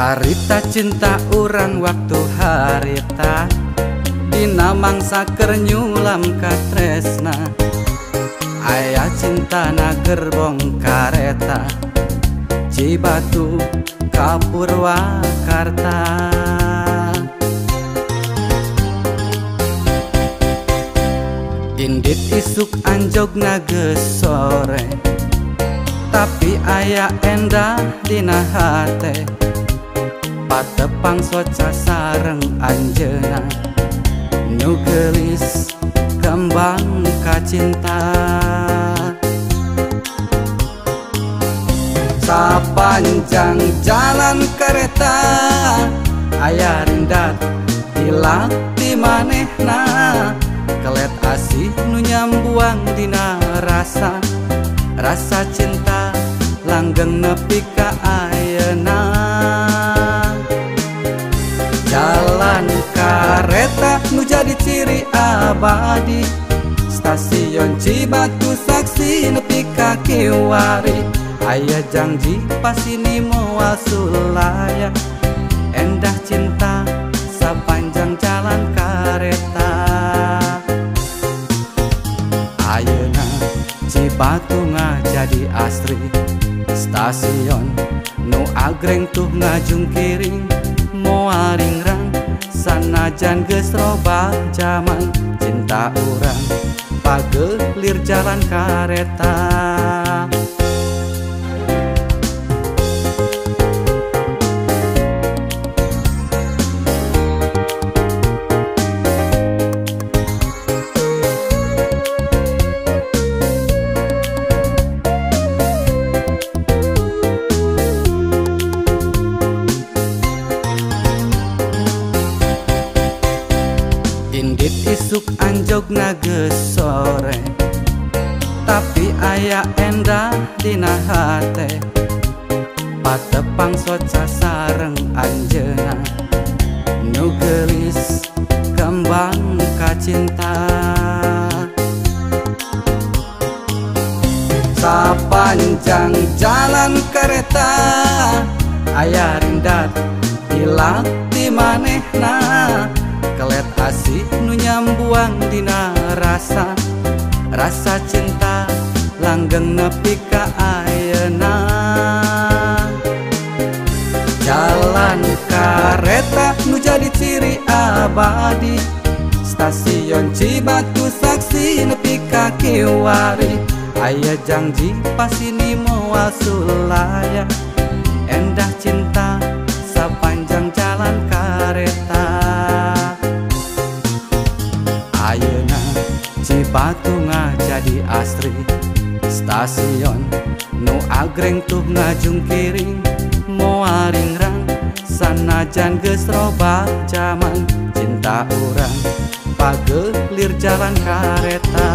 Carita cinta urang waktu harita, dina mangsa keur nyulam katresna. Aya cinta na gerbong kareta Cibatu ka Purwakarta. Indit isuk anjogna geus sore, tapi aya endah dina hate. Patepang soca sareng anjeuna, nu geulis kembang kacinta. Sapanjang jalan kereta aya rindat hilak di manehna. Kelet asih nu nyambuang dina rasa, rasa cinta langgeng nepi ka ayeuna. Jalan kareta nu jadi ciri abadi, stasiun Cibatu saksi nepi ka kiwari. Aya janji pasini moal sulaya, endah cinta sapanjang jalan kareta. Ayeuna Cibatu ngajadi asri, stasiun nu agreng tuh ngajungkiring. Moal ringrang sanajan geus robah jaman, cinta urang pagelir jalan kareta. Indit isuk anjogna geus sore, tapi aya endah dina hate. Patepang soca sareng anjeuna, nu geulis kembang kacinta. Sapanjang jalan kereta aya rindat hilak di manehna. Kelet asih nu nyambuang dina rasa, rasa cinta langgeng nepi ka ayeuna. Jalan kareta nu jadi ciri abadi, stasiun Cibatu saksi nepi ka kiwari. Aya janji pasini moal sulaya, endah cinta sapanjang jalan kareta. Ayeuna Cibatu ngajadi asri, stasiun nu agreng tuh ngajungkiring. Moal ringrang sanajan geus robah jaman, cinta urang pagelir jalan kareta.